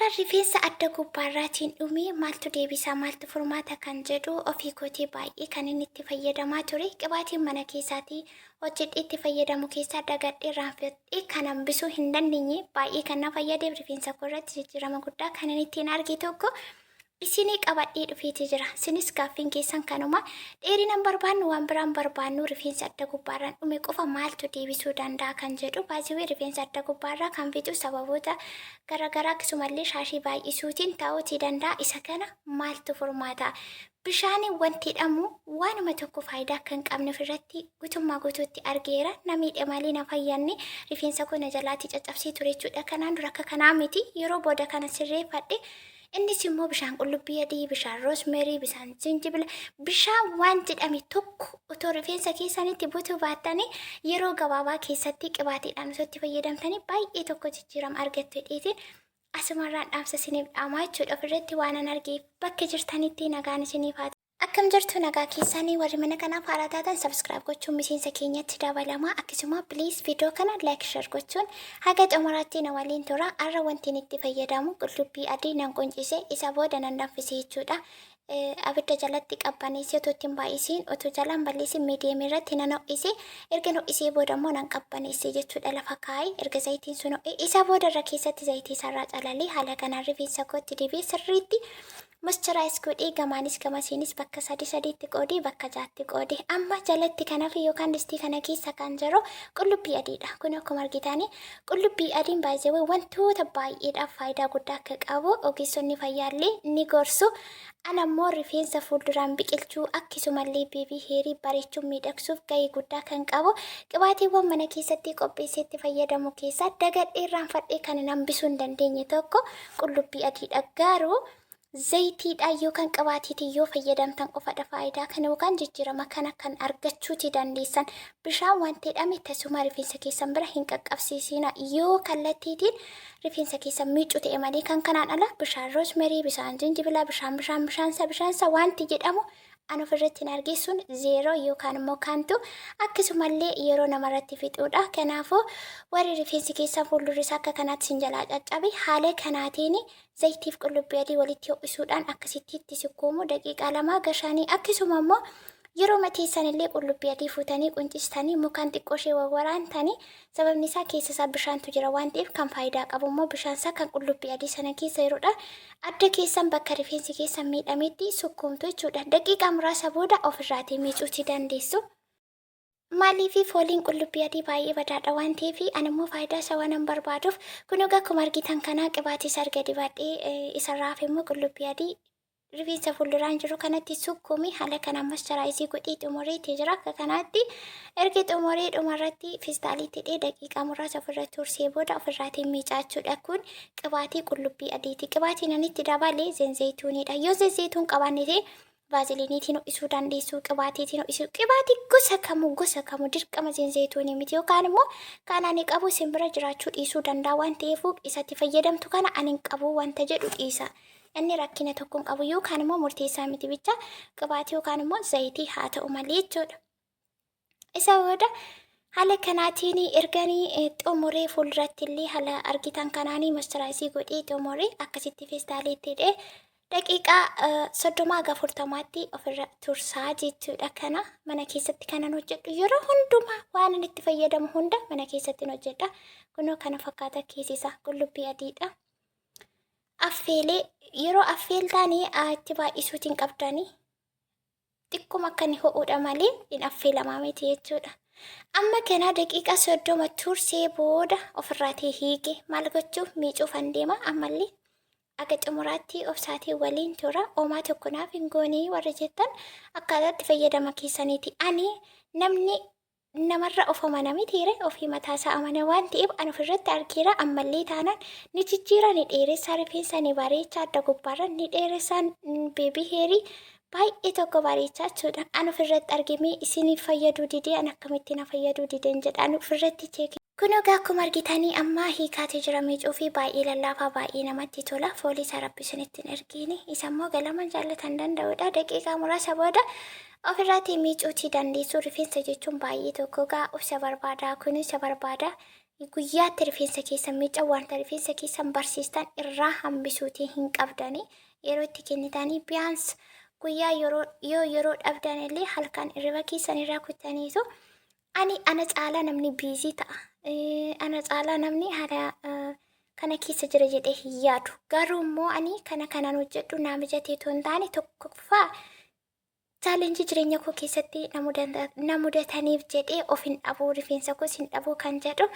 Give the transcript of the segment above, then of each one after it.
Har'a rifeensa adda gubbaarraatiin dhume maaltu deebisaa, maaltu furmaata kan jedhu ofii kootii baay'ee kan inni itti fayyadamaa ture. Qibaatiin mana keessaatii hojjedhee itti fayyadamu keessaa dagadhee irraanfadhee kan hambisuu hin dandeenye, baay'ee kan na fayyadeef, rifeensa koo irratti jijjiirama guddaa kan inni ittiin arge tokko isinii qabadhee dhufeeti jira. Isinis gaaffiin keessan kanuma: dheerinan barbaannu, waan biraan barbaannu, rifeensa adda gubbaarraan dhume qofa maaltu deebisuu danda'a kan jedhu. Baay'ee rifeensa adda gubbaarraa kan fixu sababoota garaagaraa, akkasumallee shaashii baay'isuutiin ta'uutii danda'a. Isa kana maaltu furmaata? Bishaaniin wanti hidhamu waanuma tokko faayidaa akka hin qabne ofirratti guutummaa guutuutti argeera. Na miidhe malee na fayyanne, rifeensa koo na jalaatti caccabsee ture jechuudha. Kanaan dura akka kanaa miti, yeroo booda kana sirreeffadhe. Innis immoo bishaan qullubbii adii, bishaan roosmerii, bishaan jinjibila, bishaan waan jedhame tokko otoo rifeensa keessanitti butuu baattanii, yeroo gabaabaa keessatti qibaatiidhaan osoo itti fayyadamtanii baay'ee tokko jijjiirama argattu jedheetiin asumarraan dhaamsa isiniif dhaamaa jechuudha. Ofirratti waan an argeef, bakka jirtanitti nagaan isiniif haa. Akkam jirtu, nagaa keessanii? Warri mana kanaaf haaraa taatan subscribe gochuun miseensa keenyatti dabalamaa. Akkasuma please viidiyoo kana like, share gochuun haga xumuraatti na waliin tura. Har'a wanti inni itti fayyadamu qullubbii adii nan quncise, isa booda nan danfise jechuudha. Abidda jalatti qabbaneessee, otoo ittiin baay'isiin, otoo jalaan balleessin, medium irratti nan ho'ise. Erga ho'isee booda immoo nan qabbaneesse jechuudha, lafa kaa'ee. Erga zayitiin sun ho'e, isa booda irra keessatti zayitii isaarraa calalee haala kanaan rifeensa kootti dibee, sirriitti moisturize godhee, gamaanis gamasiinis bakka sadi sadiitti qoodee, bakka jaatti qoodee, amma jalatti kan hafe yookaan distii kana keessa kan jiru qullubbii adiidha. Kun akkuma argitanii qullubbii adiin baay'ee wantoota baay'eedhaaf faayidaa guddaa akka qabu ogeessonni fayyaallee ni gorsu. Ana immoo rifeensa fuulduraan biqilchuu, akkasumallee baby hairii bareechuun miidhagsuuf gahee guddaa kan qabu, qibaatiiwwan mana keessatti qopheessee itti fayyadamu keessaa dagadhee irraanfadhee kan hin hambisuu hin dandeenye tokko qullubbii adiidha. Garuu zayitiidhaan yookaan qibaatiitiin yoo fayyadamtan qofadha faayidaa kana yookaan jijjiirama kana kan argachuuti dandeessan. Bishaan wanti jedhame tasuma rifeensa keessan bira hin qaqqabsiisina, yoo kallattiitiin rifeensa keessan miiccu ta'e malee. Kan kanaan ala bishaan roosmerii, bishaan jinjibilaa, bishaan bishaan bishaansa bishaansa wanti jedhamu an ofirratti hin argeessuun zero yookaan immoo kaantu, akkasumallee yeroo namarratti fixuudha. Kanaafuu warri rifeensi keessan fuuldurri isaa akka kanaatti sin jalaa caccabe, haala kanaatiin zayitiif qullubbii adii walitti ho'isuudhaan akkasitti itti sukkuumu daqiiqaa 2 gashanii, akkasuma immoo yeroo mateessan illee qullubbii adii fuutanii quncistanii mukaan xiqqoo ishee wawwaraantanii, sababni isaa keessa isaa bishaantu jira waan ta'eef, kan faayidaa qabu immoo bishaan isaa kan qullubbii adii sana keessa jiruudha. Adda keessan bakka rifeensi keessan miidhametti sukkuumtu jechuudha. Daqiiqaa muraasa booda ofirraatii miicuutii dandeessu. Maaliif? Fooliin qullubbii adii baay'ee badaadha waan ta'eef, ani immoo faayidaa isaa waan hin barbaaduuf. Kun egaa akkuma argitan kanaa qibaatii isaa erga dibadhee, isarraa hafe immoo qullubbii adii rifeensa fuulduraan jiru kanatti sukkuumi, haala kana moisturize godhee xumureetii jira. Akka kanaatti erga xumuree, dhumarratti feestaaliitti hidhee daqiiqaa muraasa ofirra tursee booda ofirraatiin miicaachuudha. Kun qibaatii qullubbii adiiti. Qibaatiin ani itti dabale zenzeyituuniidha. Yoo zenzeyituun qabaanne ta'e, vaaziliiniitiin ho'isuu dandeessu, qibaatiitiin ho'isuu, qibaatii gosa kamuu gosa kamuu, dirqama zenzeyituunii miti, yookaan immoo kan ani qabu isin bira jiraachuu dhiisuu danda'a waan ta'eef, isatti fayyadamtu kana ani hin qabu wanta jedhu dhiisa. Inni rakkina tokko hin qabu yookaan immoo murteessaa miti, bicha qibaatii yookaan immoo zayitii haa ta'u malee jechuudha. Isa booda haala kanaatiin erganii xumuree, fuulduratti illee haala argitan kanaanii moisturize godhee xumuree, akkasitti feestaaliitti hidhee daqiiqaa 30 haga 40tti ofirra tursaa jechuudha. Kana mana keessatti kanan hojjedhu, yeroo hundumaa waan inni itti fayyadamu hunda mana keessatti hojjedha. Kunoo kana fakkaata keessisaa qullubbii adiidha. Affeelee yeroo affeeltaanii itti baay'isuutiin qabdanii, xiqquma akka inni ho'uudha malee hin affeelamaa miti jechuudha. Amma kanaa daqiiqaa 30 tursee booda ofirraatii hiike maal gochuuf miicuufan deema. Ammallee aga xumuraatti obsaatii waliin tura. Oomaa tokko naaf hin goonee warri jettan, akkaataa itti fayyadama keessaniiti. Ani namni namarra of amana mitiire, ofii mataa isaa amana waan ta'eef, ani ofirratti argeera. Ammallee taanaan ni jijjiira, ni dheeressaa rifeensa, ni bareecha, adda gubbaarra ni dheeressaa, baby hairii baay'ee tokko bareechaa jechuudha. Ani ofirratti argimee isiniif fayyaduu didee, ani akkamitti na fayyaduu dideen jedha, ani ofirratti check. Kun egaa akkuma argitanii amma hiikaatee jira miicuu fi baay'ee lallaafaa, baay'ee namatti tola. Foolii isaa rabbi isinitti hin ergiini. Isa immoo galaman jaallatan danda'udha. Daqiiqaa muraasa booda ofirraatii miicuutii dandeessu. Rifeensa jechuun baay'ee tokko gaa obsa barbaada, kunuunsa barbaada. Guyyaatti rifeensa keessan miica wanta rifeensa keessan barsiistan irraa hambisuutii hin qabdanii yeroo itti kennitanii biyaans guyyaa yeroo yoo yeroo dhabdan illee halkan irriba keessan irraa kuttaniitu ani ana caalaa namni busy ta'a. Ana caalaa namni haala kana keessa jira jedhee hin yaadu. Garuu immoo ani kana kanan hojjedhu naa mijatee otoo hin taane tokkoffaa challenge jireenya koo keessatti na mudataniif jedhee of hin dhabuu rifeensa koos hin dhabuu kan jedhu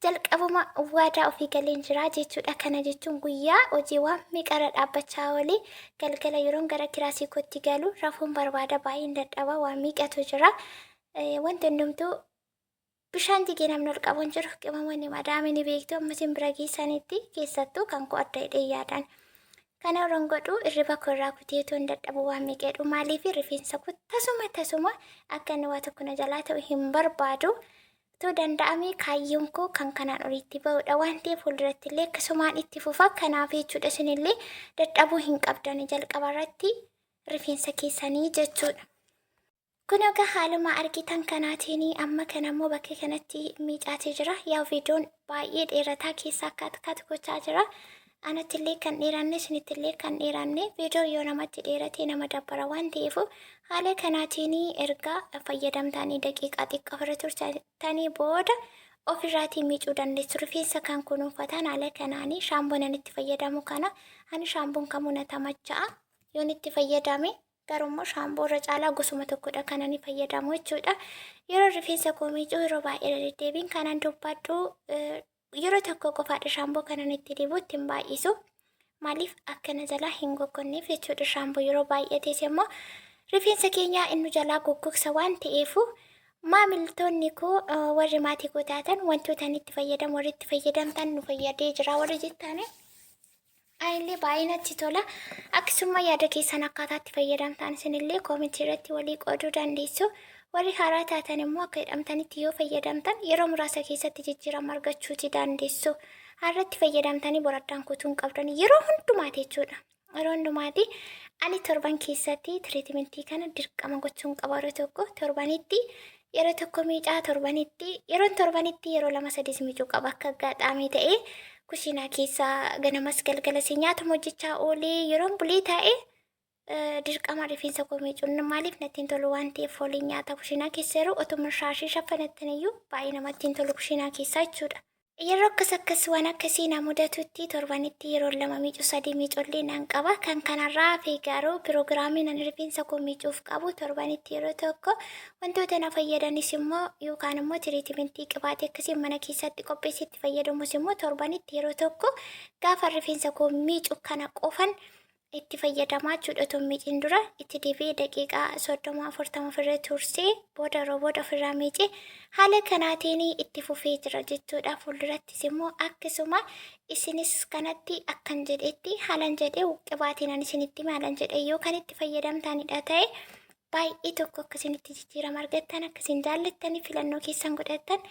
jalqabuma waadaa ofii galeen jira jechuudha. Kana jechuun guyyaa hojii waan meeqarra dhaabbachaa oolee galgala yeroon gara kilaasii kootti galu rafuun barbaada baay'een dadhaba waan meeqatu jira. Wanti hundumtuu bishaan jigee namni ol qabu hin jiru. Qimamoonni madaamii ni beektu amma isin bira geessanitti keessattuu kan koo adda hidhee yaadan. Kana yeroon godhu irriba koo irraa kutee otoo hin dadhabu waan meeqeedhu maaliif rifeensa koo tasuma tasuma akka inni waa tokko na jalaa ta'u hin barbaadu. Otoo danda'amee kaayyoon koo kan kanaan olitti ba'udha waan ta'eef fuulduratti illee akkasumaan itti fufa. Kanaaf jechuudha isinillee dadhabuu hin qabdani jalqaba irratti rifeensa keessanii jechuudha. Kun egaa haaluma argitan kanaatiin amma kana immoo bakka kanatti miicaatee jira. Yaa viidiyoon baay'ee dheerataa keessa akka akkaatu gochaa jira. Anatti illee kan dheeranne isinitti illee kan dheeranne viidiyoo yoo namatti dheerate nama dabbara waan ta'eef haala kanaatiin erga fayyadamtanii daqiiqaa xiqqoo ofirra turtanii booda ofirraatii miicuu dandeessu. Rifeensa kan kunuunfatan haala kanaanii shaampoon ani itti fayyadamu kana ani shaampoon kamuu na tamacha'a yoon itti fayyadame garuu immoo shaamboo irra caalaa gosuma tokkodha kan ani fayyadamu jechuudha. Yeroo rifeensa koo miicuu yeroo baay'ee irra deddeebiin kanan dubbadhu yeroo tokko qofaadha shaamboo kanan itti dibu ittiin baay'isu. Maaliif akka na jalaa hin goggonneef jechuudha. Shaamboo yeroo baay'ates immoo rifeensa keenya inni jalaa goggogsa waan ta'eef maamiltoonni koo warri maatii koo taatan wantoota ani itti fayyadamu warri itti fayyadamtan nu fayyadee jira warri jettanii Anillee baay'ee natti tola. Akkasuma yaada keessan akkaataa itti fayyadamtan isinillee koomentii irratti walii qooduu dandeessu. Warri haaraa taatan immoo akka jedhamtanitti yoo fayyadamtan yeroo muraasa keessatti jijjiirama argachuuti dandeessu. Har'atti fayyadamtanii boraddaan kutuu hin qabdan yeroo hundumaati jechuudha. Yeroo hundumaati ani torban keessatti treatmentii kana dirqama gochuun qaba yeroo tokko torbanitti yeroo tokko miicaa torbanitti yeroon torbanitti yeroo lama sadis miicuu qaba akka aggaxaamii ta'ee kushiinaa keessaa ganamas galgalas nyaatuma hojjechaa oolee yeroon bulee taa'e dirqama rifeensa koo miicuun maaliif natti hin tolu waan ta'eef fooliin nyaata kushiinaa keessa yeroo otuma shaashii shaffanattan iyyuu baay'ee namatti hin tolu kushiinaa keessaa jechuudha. Yeroo akkas akkas waan akkasii na mudatutti torbanitti yeroo lama miicuu sadii miicullee nan qaba. Kan kanarraa hafe garuu piroogiraamiin ani rifeensa koo miicuuf qabu torbanitti yeroo tokko wantoota na fayyadanis immoo yookaan immoo tiriitimentii qibaatii akkasii mana keessatti qopheessee itti fayyadamus immoo torbanitti yeroo tokko gaafa rifeensa koo miicu kana qofan itti fayyadamaa jechuudha. Otoo hin miicin dura itti dibee daqiiqaa 30 40 ofirra tursee booda yeroo booda ofirraa miicee haala kanaatiin itti fufee jira jechuudha. Fuuldurattis immoo akkasuma isinis kanatti akkan jedhetti haalan jedhee qibaatiin ani isinitti hime haalan jedhee yoo kan itti fayyadamtanidha ta'e baay'ee tokko akka isinitti jijjiirama argattan akka isin jaallattanii filannoo keessan godhattan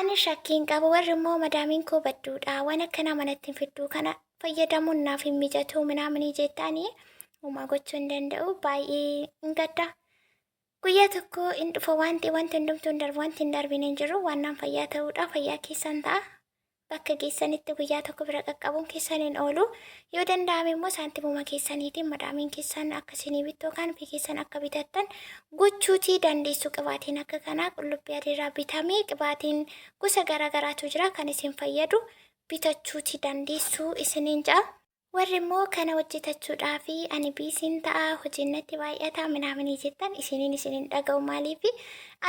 ani shakkii hin qabu. Warri immoo madaamiin koo badduudha waan akkanaa manatti hin fidduu kana fayyadamuun naaf hin mijatu minaaminii jettanii uumaa gochuu hin danda'u baay'ee hin gadda. Guyyaa tokko hin dhufa waan ta'e wanti hundumtuu hin darbu wanti hin darbine hin jiru waan naan fayyaa ta'uudha fayyaa keessan ta'a. Bakka geessanitti guyyaa tokko bira qaqqabuun keessan hin oolu. Yoo danda'ame immoo saantimuma keessaniitiin madaamiin keessan akka isinii bittu yookaan ofii keessan akka bitattan gochuutii dandeessu. Qibaatiin akka kanaa qullubbii adiirraa bitamee qibaatiin gosa garaa garaatu jira kan isin fayyadu bitachuutii dandeessu isiniin ja'a. Warri immoo kana hojjetachuudhaaf ani busyn ta'a hojiin natti baay'ata minaaminii jettan isiniin isin hin dhaga'u maaliif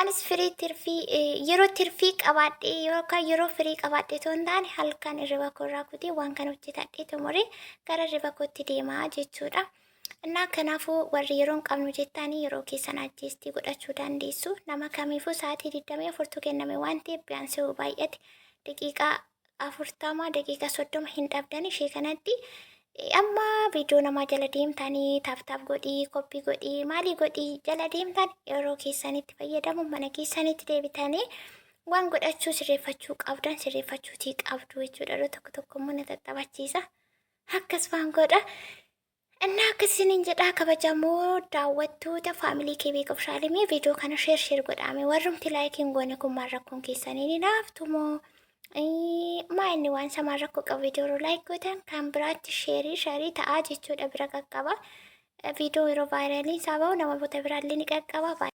anis firii tirfii yeroo tirfii qabaadhee yookaan yeroo firii qabaadhee otoo hin taane halkan hirriba koo irraa kutee waan kana hojjetadhee xumuree gara hirriba kootti deemaa jechuudha. Innaa kanaafuu warri yeroo hin qabnu jettanii yeroo keessan ajjeestii godhachuu dandeessu. Nama kamiifuu sa'aatii 24tu kenname waan ta'eef biyaansii baay'ate daqiiqaa 40 daqiiqa 30 hin dhabdan ishee kanatti amma viidiyoo namaa jala deemtanii tap tap godhii copy godhii maalii godhii jala deemtan yeroo keessanitti fayyadamu mana keessanitti deebitanii waan godhachuu sirreeffachuu qabdan sirreeffachuutii qabdu jechuudha. Yeroo tokko tokko immoo na taxabachiisa akkas waan godha. Innaa akkasiniin jedhaa kabajamoo daawwattoota faamilii kee beekuuf shaalimee viidiyoo kana share share godhaame. Warrumti like hin goone kun maal rakkoon keessanii ni naaftu moo? Maa inni waan samaan rakkoo qabu viidiyoo yeroo like gootan kan biraatti share share ta'aa jechuudha bira qaqqaba. Viidiyoo yeroo viraliin isaa bahu namoota biraallee ni qaqqaba.